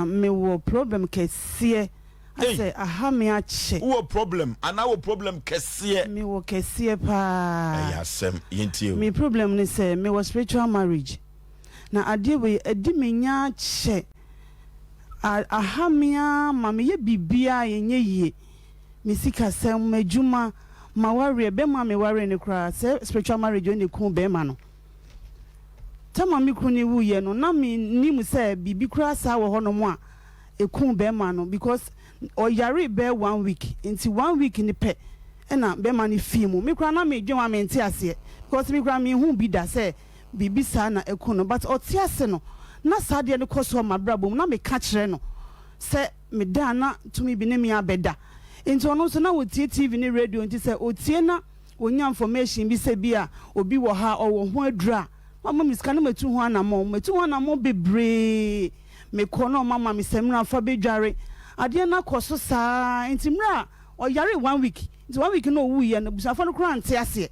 Na me wɔ problem kɛseɛ asɛ aha me akyɛ. Wowɔ problem anaa wɔ problem kɛseɛ? Me wɔ kɛseɛ paa. Ɛyɛ asɛm, yɛntie o. Me problem ne sɛ me wɔ spiritual marriage na adeɛ wei adi me nya akyɛ aha me ara ma me yɛ biribiara ɛnyɛ yie me sikasɛm, m'adwuma, m'awareɛ, bɛma a me waree no koraa sɛ spiritual marriage wei na ɛkuu bɛɛma no. Tam a me kunu no wuiɛ no, na mennim sɛ biribi koraa saa wɔ hɔnom a ɛkuu bɛrima no because ɔyaree bɛyɛ one week nti one week no pɛ na bɛrima no fii mu. Me koraa na medwen ho a mente aseɛ because me koraa menhuu bi da sɛ biribi saa na aku no but ɔte ase no na saa adeɛ no kɔ so wɔ m'abrabɔ mu na meka kyerɛ no sɛ meda a na tumi bi ne me abɛda nti ɔno nso na ɔtie TV ne radio nti sɛ ɔtie na Wɔnya information bi sɛ bi a obi wɔ ha a ɔwɔ ho aduru a, wɔama me sika na matu ho anammɔn. Matu ho anammɔn bebree. Mekɔ na wɔama me samina fa bɛdware. Adeɛ no akɔ so saa ara. Nti mmerɛ a ɔyaree one week, nti one week no ɔwuiɛ no, abusuafoɔ no koraa ante aseɛ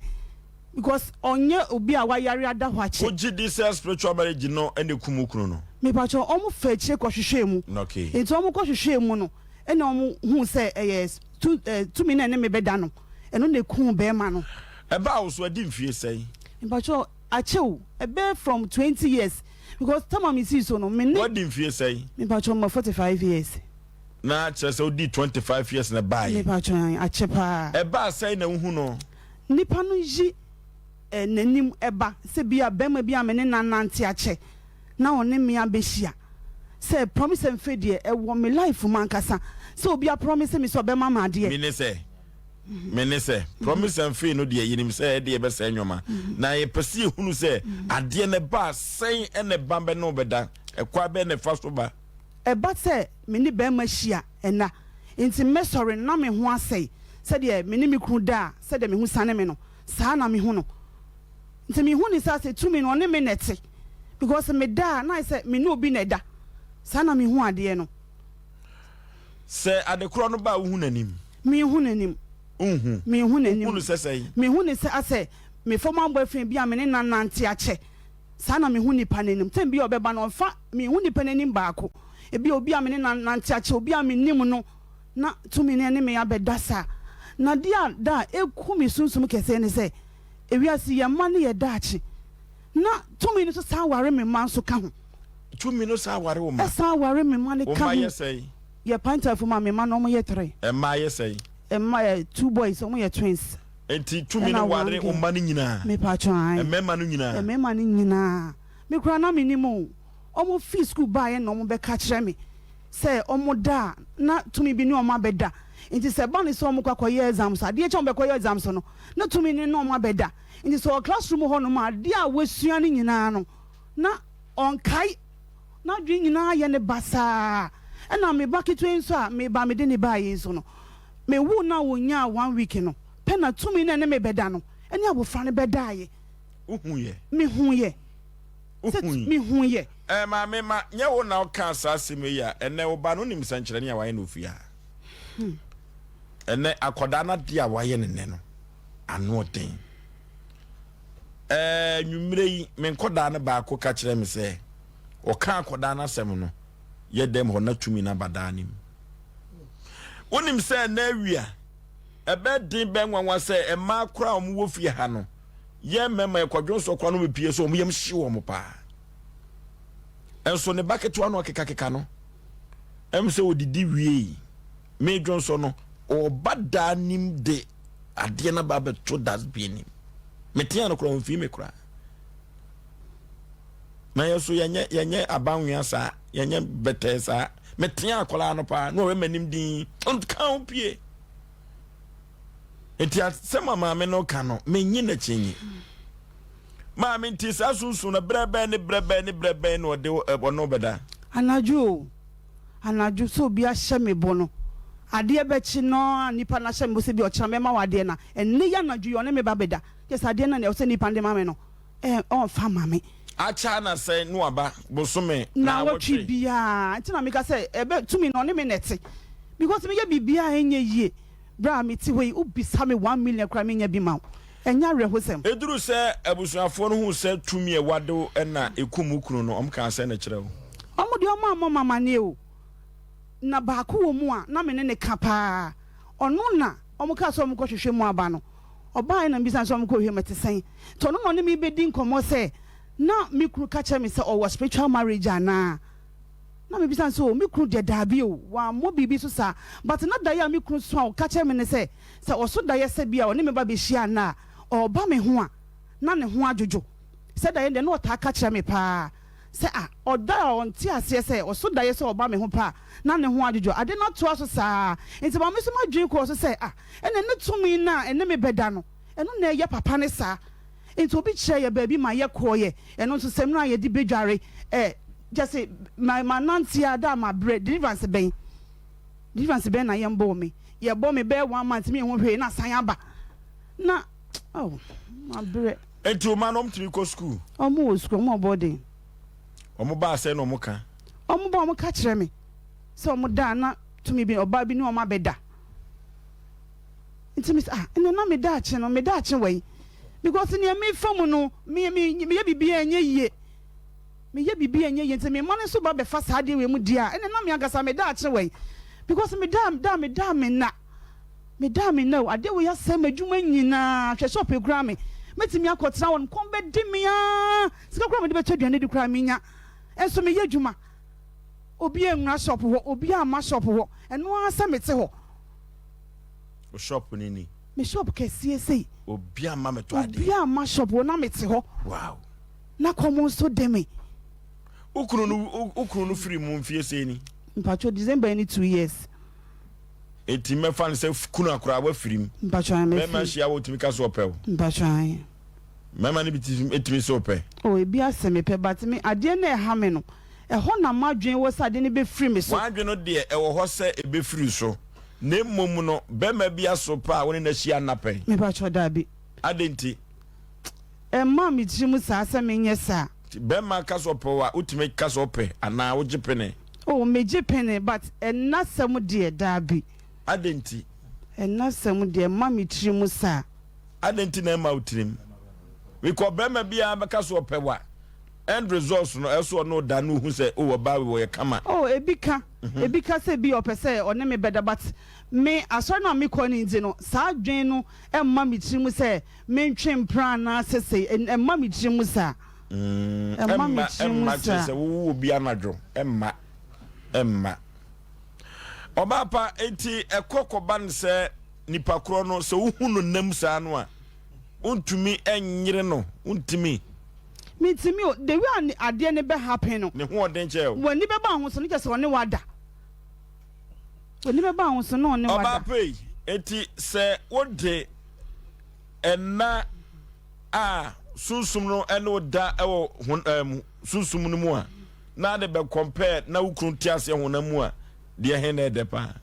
because ɔnyɛ obi a wayare ada hɔ akyɛ. Wogye di sɛ spiritual marriage no na ɛkum wo kunu no? Mepakyɛw, wɔn faa akyire kɔhwehwɛɛ mu. Okay. Nti wɔn kɔhwehwɛɛ mu no, ɛna wɔn huu sɛ ɛyɛ tu, eh, tumi no a ɛne me bɛda no. Ɛno na ɛkuu bɛɛma no. Ɛbaa wo so adi mfie sɛn? Mpakyɛw akyɛ o, ɛbɛyɛ from 20 years because time a me sii so no me ne. Wadi mfie sɛn? Mepakyɛw mewɔ 45 years. Na kyerɛ sɛ wodii 25 years na ɛbaeɛ? Mepakyɛw ae, akyɛ paa. Ɛbaa sɛn na wohu no? Nipa no yi eh, n'anim ɛba sɛ bi a bɛɛma bi a me ne no anante akyɛ na ɔne me abɛhyia sɛ promise and faith deɛ ɛwɔ me life mu ankasa sɛ obi apromise me sɛ ɔbɛma me adeɛ. Me ne sɛ. Me ne sɛ, promise and fail no deɛ yɛnim sɛ ɛde yɛbɛsɛe nneɛma na yɛpɛ sɛ yɛhunu sɛ adeɛ no ɛba a sɛn ɛna ɛba bɛ ne wo bɛda, ɛkwan bɛn na ɛfa so ba. Ɛba sɛ me ne barima hyia nna nti mɛsɔre no na me ho asɛe sɛdeɛ me ne me kunu da a sɛdeɛ me ho siane me no saa na mehu no nti mehu no sɛ asɛ tumi no ɔne me na ɛte because meda a na ayɛ sɛ me ne obi na ɛda saa na mehu adeɛ no. Sɛ ade korɔ no ba a, wohu n'anim? Menhu n'anim. Wonhu? Menhu n'anim. Wohu no sɛ sɛn? Mehu no sɛ asɛ me former boyfriend bi a me ne no anante akyɛ. Saa na mehu nipa no anim. Tɛm bi a ɔbɛba no, ɔmfa, menhu nipa no anim baako. Ebia obi a me ne no anante akyɛ, obi a mennim no, na tumi no ne me abɛda saa. Na adeɛ a da a ɛku me sunsum kɛseɛ ne sɛ, ewiase yɛn mma ne yɛn daakye. Na tumi no nso san ware me mma nso ka ho. Tumi no san ware wo mma. Ɛsan ware me mma no ka ho. Wo mma yɛ sɛn? Yɛ Pantafo ma me mma no wɔn yɛ three. Mmaa yɛ sɛn? Mma yɛ two boys wɔn yɛ twins. Nti tumi no ware wo mma no nyinaa? Me paatwa ae. Mmarima no nyinaa? Mmarima no nyinaa. Me koraa na me nim o. Wɔn fii sukuu baeɛ na wɔn bɛka kyerɛ me sɛ wɔn da a na tumi bi ne wɔn abɛda. Nti sɛ ɛba no sɛ wɔn kɔ akɔyɛ exams adeɛ kye wɔn bɛkɔyɛ exams no na tumi no ne wɔn abɛda. Nti sɛ ɔwɔ classroom hɔ nom a adeɛ a wasua no nyinaa no na ɔnkae, n'adwene nyinaa yɛ no basaa. Ɛna me ba ketewa yi nso a me ba mede no baeɛ yi nso no, mewoo no a ɔnyaa one week no pɛ na tumi no a ɛne me bɛda no ne abɔfra no bɛdaeɛ. Wohuiɛ? Mehuiɛ. Sɛ Wohui? mehuiɛ. Ɛɛ maame ma nyɛ wo na wokaa saa asɛm yi a, ɛnnɛ wo ba no wonim sɛnkyerɛnne a wayɛ no wɔ fie ha? Ɛnnɛ akwadaa no adeɛ a wayɛ no nnɛ no, ano ɔden. Ɛɛ nwummerɛ yi, me nkɔdaa no baako ka kyerɛ me sɛ ɔka akɔdaa no asɛm no yɛ dɛm hɔ na tumi no aba daa no mu. Wonim sɛ ɛnɛ awia ɛbɛ den bɛ nwanwa sɛ mmaa koraa a wɔwɔ fie ha no yɛ mmarima yɛkɔdwo nsɔ koraa no bɛpie sɛ wɔn yam hye wɔn paa. Nso ne ba ketewa no ɔkekakeka no ɛm sɛ ɔdidi wiei medwo nsɔ no ɔba daa nim de adeɛ no aba abɛto dustbin nim metea no koraa ɔmfii me koraa na yɛ so yɛnyɛ yɛnyɛ abanwea saa yɛnyɛ bɛtɛɛ saa metea akwadaa no paa na ɔwɛ m'anim din nka ho pie nti asɛm a maame no ka no menye n'akyi nyi maame nti saa sunsun no berɛ bɛn ne berɛ bɛn ne berɛ bɛn na ɔde ɔno bɛda anadwo o Anadwo sɛ obi ahyɛ me bɔ no, adeɛ bɛkye no a nipa no ahyɛ me bɔ sɛ bi ɔkyena mɛma wo adeɛ no a, ɛnnɛ yi anadwo yi ɔne me ba bɛda. Kyerɛ sɛ adeɛ no a ɛwɔ sɛ nipa no de ma me no, ɛ, ɔmfa mma me. Akyɛ na sɛn no aba bosome naawɔtwe biara. Nti na meka sɛ ɛbɛ tumi no ɔne me na ɛte because meyɛ biribiara a ɛnyɛ yie. Berɛ a mete hɔ yi wobisa me 1 million koraa menya bi ma wo. Ɛnyɛ awerɛhosɛm. Ɛduruu sɛ abusuafoɔ no huu sɛ tumi a ɛwɔ ade wo na ɛkum wo kunu no, wɔkaa sɛn na ɛkyerɛ wo? Wɔn deɛ wɔammɔ me amaneɛ o. Na baako wɔ mu a na me ne no ka paa. Ɔno na wɔkaa sɛ wɔnkɔhwehwɛ mu aba no. Ɔbaeɛ na mebisaa no sɛ wɔnkɔhwehwɛ mu, ɛte sɛn? Nti ɔno na ɔne me bɛdi nkɔmmɔ sɛ na me kunu ka kyerɛ me sɛ ɔwɔ spiritual marriage anaa. Na mebisa no sɛ oh me kunu deɛ daabi o, wammɔ biribi so saa. But na daeɛ a me kunu so a ɔka kyerɛ me ne sɛ, sɛ ɔso daeɛ sɛ bi a ɔne me ba bɛhyia nna a, ɔreba me ho a, na ne ho adwodwo. Sɛ daeɛ no deɛ na ɔtaa ka kyerɛ me paa sɛ ah ɔda a ɔnte aseɛ sɛ ɔso daeɛ sɛ ɔba me ho pɛ a na ne ho adwodwo. Ade no atoa so saa nti ma me nso m'adwene kɔɔ so sɛ ah ɛnna ne tumi no a ɛne me bɛda no, ɛno na ɛyɛ papa ne saa. Nti obi kyerɛɛ yɛ baabi ma yɛkɔeɛ, ɛno nso samina a yɛde bɛdware ɛ, gyɛse ma manante ara da a mabrɛ, deliverance bɛn? Deliverance bɛn na yɛmbɔɔ me? Yɛbɔ me bɛyɛ one month menhu hwee na asan aba. Na oh, mabrɛ. Nti wo mma no wɔn tumi kɔ sukuu? Wɔn wɔ sukuu, wɔn wɔ boarding. Wɔn ba sɛn na wɔn ka? Wɔn ba wɔn ka kyerɛ me sɛ wɔn da a na tumi bi ɔbaa bi ne wɔn abɛda. Nti me sɛ ah ɛnna na me daakye no me daakye wɔ yi because nea mefa mu no me me meyɛ biribi a ɛnyɛ yie meyɛ biribi a ɛnyɛ yie nti me mma no nso ba bɛfa saa adeɛ wei mu deɛ a ɛnna na me ankasa me daakye wɔ yi because me da da me da me nna me da me nna o adeɛ wei asɛe m'adwuma nyinaa hwɛ shop ekura me mɛtumi akɔtena hɔ no kɔn bɛdi me aa sika koraa mede bɛtɔ aduane di koraa menya nso meyɛ adwuma obi anwura shop hɔ obi amma shop hɔ ɛno ara sɛ mete hɔ. Wo shop no ni? Me shop kɛseɛ sei. Obi amma me tɔ adeɛ. Obi amma shop hɔ na me te hɔ. Wow. Na kɔm nso de me. Wo kunu no wo kunu no firi mu mfie sɛn ni? Mpacho December yi ne 2 years. Eti mɛfa no sɛ kunu akoraa wafiri mu. Mpacho ae mafiri. Bɛrima hyia wo otumi ka sɛ ɔpɛ wo? Mpacho ae. Mmarima no bi tumi sɛ ɔpɛ? Oh ebi asɛ mepɛ but me adeɛ no a ɛha me no ɛhɔ na m'adwene wɔ sɛ adeɛ no bɛfiri me so. W'adwene no deɛ ɛwɔ hɔ sɛ ɛbɛfiri wo so na mmom no barima bi aso pɛ a wo ne no ahyia nna pɛn? Mepakyɛw daabi. Adɛn nti? Ɛmmaa me tirim saa sɛ menyɛ saa. Nti barima ka sɛ ɔpɛ wo a wotumi ka sɛ ɔpɛ anaa wogye pene? Oh megye pene but ɛnna sɛm deɛ daabi. Adɛn nti? Ɛnna sɛm deɛ ɛmma me tirim saa. Adɛn nti na ɛmma wo tirim? Because barima biara bɛka sɛ ɔpɛ wo a, end results no, ɛsɛ ɔne wo da na ohu sɛ oh ɔbaa wei ɔyɛ kama. Oh ebi ka, ebi ka sɛ bi ɔpɛ sɛ ɔne me bɛda but me asɔre no a mekɔ no nti no saa adwene no mma me tirim sɛ mentwe mpena anaasɛ sei, ɛmma me tirim saa. Ɛmma me Ɛmma, tirim ɛmma kyerɛ saa. sɛ wowo obi anadwo, ɛmma, ɛmma. Ɔbaa pa, enti ɛkɔ kɔba no sɛ Nipa korɔ no, sɛ wohu no nnam saa no a, wontumi nyere no, wontumi. Mentumi o, the way a adeɛ no bɛ happen no. Ne ho ɔden kyɛɛ o. W'ani bɛba ho so no kyerɛ sɛ ɔne wo ada. W'ani bɛba ho so na ɔne wo ada. Ɔbaa pɛ yi, enti sɛ wode ɛna a sunsum no ne wo da wɔ hon ɛɛm sunsum no mu a, na ade bɛ compare na wo kunu te aseɛ honam mu a, Deɛ he na ɛdɛ paa?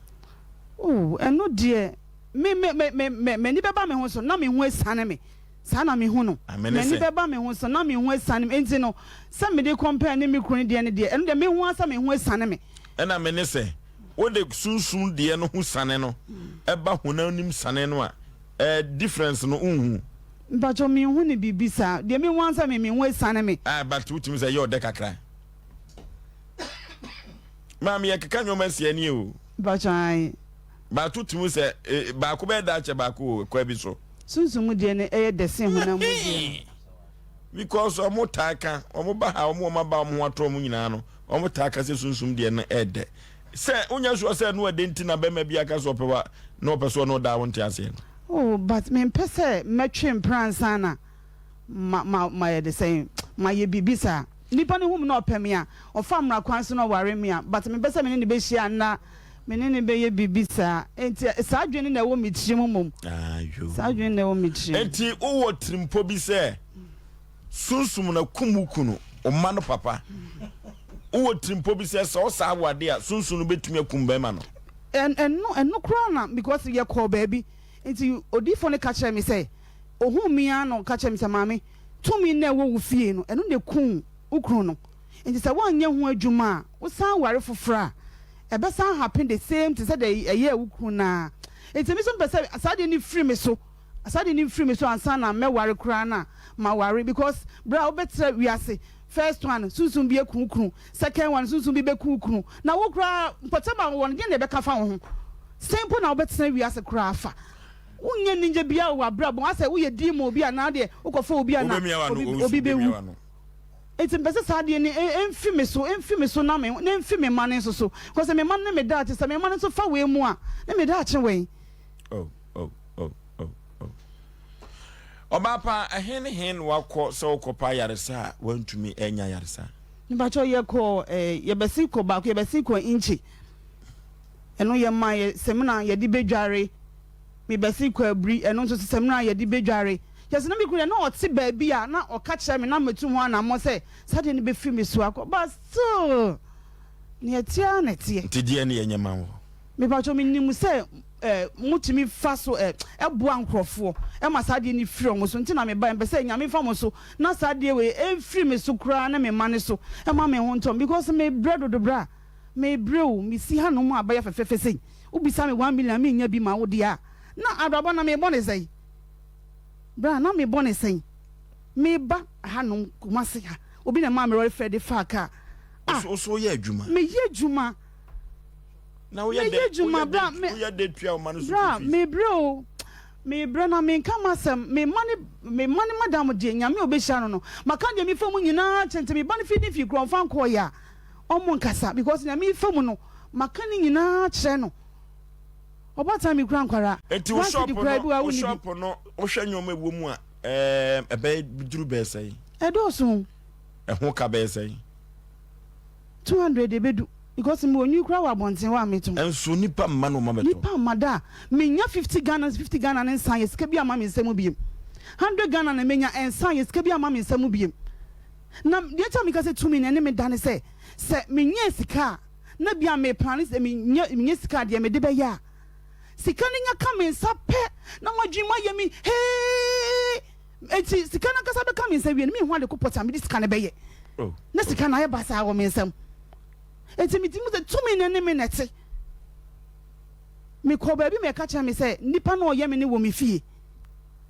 Oh, ɛno deɛ, me, me, me, me, me, m'ani bɛba me ho so, na me ho asiane me. Saa na mehu no. Amene M'ani sɛ. bɛba me ho so, na me ho asiane me. Enti no, sɛ mede compare ne me kunu deɛ no deɛ, ɛno deɛ mehu ara sɛ me ho asiane me. Ɛna mene sɛ, wode sunsum deɛ no ho siane no ba honam nim siane no a, eh, difference no wonhu? Mpakyɛw, menhu no biribi saa. Deɛ mehu ara sɛ me, me ho asiane me. Ah, but wotumi sɛ ɛyɛ ɔdɛ kakra. Maame yɛ keka nneɛma si ani o. Mpatsɔ ae. Bato tumi sɛ e, baako bɛyɛ da akyɛ baako o kwa bi so. Sunsum mu deɛ no ɛyɛ dɛ sen honam mu deɛ no. Because ɔmo taa ka, ɔmo ba ha, ɔmo ɔmo aba ɔmo ho atɔ ɔmo nyinaa no, ɔmo taa ka sɛ sunsum deɛ no ɛɛdɛ. Sɛ wonya sure sɛ ɛno ɛdɛ nti na bɛrima bi aka sɛ ɔpɛ wa na ɔpɛ sɛ ɔne ɔda a wonte aseɛ no. Oh but mempɛ sɛ mɛtwe mpena ansa na ma ma mayɛ de sɛn mayɛ biribi saa. Nipa no hu me na ɔpɛ me a, ɔfa mmara kwan so na ɔware me a, but mempɛ sɛ me ne no bɛhyia anaa me ne no bɛyɛ biribi saa. Enti saa adwene no na ɛwɔ me tirim mmom. Saa adwene no na ɛwɔ me tirim. Enti wowɔ tirimpɔ bi sɛ sunsum no akum wo kunu, wo mma no papa. Wowɔ tirimpɔ bi sɛ sɛ ɔsaa wo ade a, sunsum no bɛtumi akum bɛrima no. Ɛno, ɛno koraa na, because yɛkɔɔ baabi, nti odiyifoɔ no ka kyerɛɛ me sɛ, ohuu me ara na ɔka kyerɛɛ me sɛ, Maame, Tumi no a ɛwɔ wo fie no, ɛno na ekum wo kunu no. Nti sɛ woanyɛ ho adwuma a, wosan ware foforɔ a, ɛbɛsan happen the same thing sɛdeɛ ɛyɛɛ wo kunu no ara. Nti me nso mepɛ sɛ saa adeɛ no firi me so, saa adeɛ no mfiri me so ansa na mɛware koraa no a, maware because berɛ a wobɛtra wiase. First one, sunsum bi aku wo kunu. Second one, sunsum bi bɛku wo kunu. Na wo koraa, mpɔtam a wowɔ no, deɛn na ɛbɛka afa wo ho? Sɛn mpo na wobɛtena wiase koraa afa? Wonyɛ ninja biara wɔ w'abrabɔ mu, asɛ woyɛ demon bi anaa deɛ wokɔfa obi anaa obi obi bɛwu. Nti mepɛ sɛ saa adeɛ no ɛmfi me so, ɛmfi me so na me na ɛmfi me mma no nso so. Because me mma no ne me daakye, sɛ me mma no nso fa wei mu a, ne me daakye wɛn? Oh, oh, oh, oh, oh. Ɔbaa pa, ɛhe ne he na wakɔ sɛ wokɔpɛ ayaresa a wantumi anya ayaresa? Mepakyɛw yɛkɔ eh, yɛbɛsen kɔ baako, yɛbɛsen kɔ Inkye. Ɛno yɛma yɛ samina yɛde bɛdware. Mebɛsen kɔ Aburi, ɛno nso so samina yɛde bɛdware. Kyerɛ sɛ na me kunu deɛ na ɔte baabi a na ɔka kyerɛ me na matu ho anammɔn sɛ saa deɛ no bɛfiri me so akɔ but still nea ɛteɛ ara na ɛteɛ. Nti deɛn ne yɛnyɛ ma wo? Mepakyɛw menim sɛ eh, motumi fa so eh, boa nkorɔfoɔ ma saa adeɛ no firi wɔn so nti na mebaeɛ. Mepɛ sɛ Nyame fa mo so na saa adeɛ wei ɛmfiri me so koraa ne me mma no so ma me ho ntɔ me because mebrɛ dodo bra. Mebrɛ o, mesi hanom a bɛyɛ fɛfɛɛfɛ sei, wobisa me 1 million a mennya bi ma wo deɛ a, na abrabɔ na mebɔ no sɛn? Bra, na mebɔ no sɛn? Meba hanom Kumasi ha, obi na ɛmaa me lɔre fare de faa kaa. Ah, Wo so woyɛ adwuma? Meyɛ adwuma. Na woyɛ Meyɛ dɛ adwuma, woyɛ bra, dɛ me, woyɛ dɛ tua wo ma no sukuu bra, fees? mebrɛ o, mebrɛ na menka m'asɛm, me mma ne, me mma ne madam deɛ, Nyame a ɔbɛhyira no no, maka deɛ mefa mu nyinaa akyerɛ no, nti me ba no firi ne fie koraa ɔmfa nkɔɔeɛ a, ɔmo nkasa because nea mefa mu no, maka ne nyinaa akyerɛ no. Ɔbaatan me kura nkwaraa. Nti wo One shop cedi koraa no, ebi wɔ a wo wonni bi. shop no, wohwɛ nneɛma ɛwɔ mu a, ɛɛm, ɛbɛyɛ duru bɛyɛ sɛn? Ɛdɔɔso. Ɛho ka bɛyɛ sɛn? 200 ebedu because mewɔ nwi koraa wɔ abɔnten hɔ a metɔn. Nso nipa mma na ɔma bɛtɔ. Nipa mma da a menya 50 Ghana 50 Ghana no nsan yɛ sika bi amma me nsa mu biom. 100 Ghana na menya ɛnsan yɛ sika bi amma me nsa mu biom. Na deɛ nti a meka sɛ tumi no ɛne me da ne sɛ, sɛ menya sika a na bia me plane sɛ menya menya sika a deɛ mede bɛyɛ a, sika no nya ka me nsa pɛ na m'adwene mu ayɛ me hee. Enti sika no ankasa bɛka me nsa wie no, menhu ade ko pɔtee a mede sika no bɛyɛ. Na sika no ayɛ basaa wɔ me nsam. Enti metumi hu sɛ tumi no ne me na ɛte. Mekɔɔ baabi ma ɛka kyerɛɛ me sɛ nipa no a ɔyɛ me no wɔ me fie.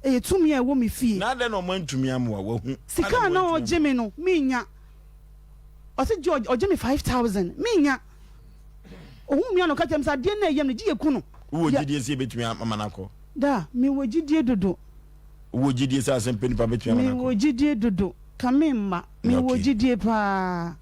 Ɛyɛ tumi a ɛwɔ me fie. Na adɛn na wɔantumi amoa wo? Wahu. Sika a na ɔgye me no, mennya. Ɔse gye ɔgye me 5,000, mennya. Ohuu me a na ɔka kyerɛ me sɛ adeɛ no a ɛyɛ me no, gye yɛku no. Wowɔ gyidie sɛ yɛbɛtumi ama no akɔ? Da, mewɔ gyidie dodo. Wowɔ gyidie sɛ asɛm pɛ nipa bɛtumi ama no akɔ? Mewɔ gyidie dodo, ka me mma. Mewɔ gyidie paa.